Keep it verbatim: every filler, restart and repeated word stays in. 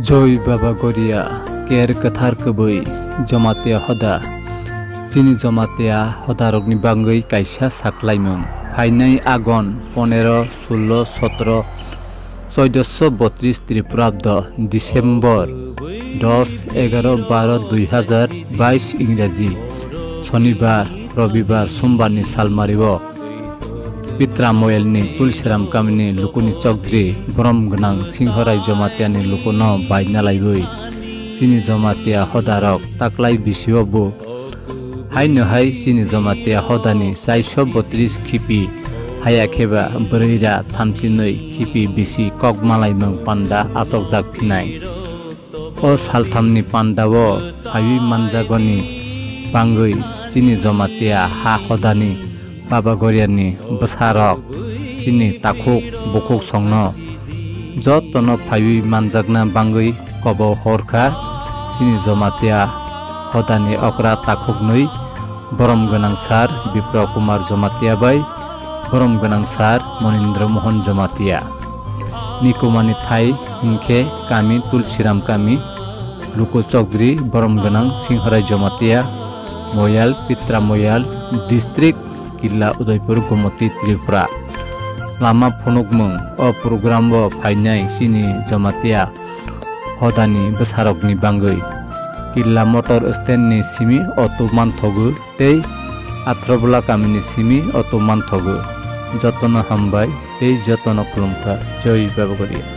Joi Baba Goria, ker kwthar kwbwi Jamatia hoda. Chini Jamatia hodarokni bagwi kaisa saklaimung. Phainai Agon ponero, sullo, sotro, choidoso botris Tripurabdo, December dos, egaro, baro, dui hazar bais Ingraji, Sonibar, Robibar, Sombarni salmario Pitra Moyalni Tulsiram kamini lukuni chokdri borom gwnang Singhorai Jamatiani lukuno baina laiwi chini Jamatia hodarok taklai bisio bo haino hai chini Jamatia hodani chaiso botris khipi, haya kheba bwrwira thamchinwi khipi bisi kok malaimung panda achokjak phinai. O salthamni pandao phaiwi manjagoni bangwi chini Jamatia ha hodani Baba Goriani bwsarok chini takhuk bukhuk songno jotono phaiwi manjakna bangwi kobo horkha. Chini Jamatia hodani okra takhuknwi borom gwnang sar Bipro Kumar Jamatia bai borom gwnang sar Monindra Mohan Jamatia. Nikomani thai hinkhe kami Tulsiram kami, luku chokdri borom gwnang Singhorai Jamatia, Moyal, Pitra Moyal, district Killa Udaipur, Gomoti, Tripura. Lama phunukmung, o program o phainai chini Jamatia hodani bwsarokni bangwi. Killa motor stand ni simi auto manthogo tei Athrobola kamini simi auto manthogo. Jotono hambai tei jotono khulumkha. Joi Baba Goria.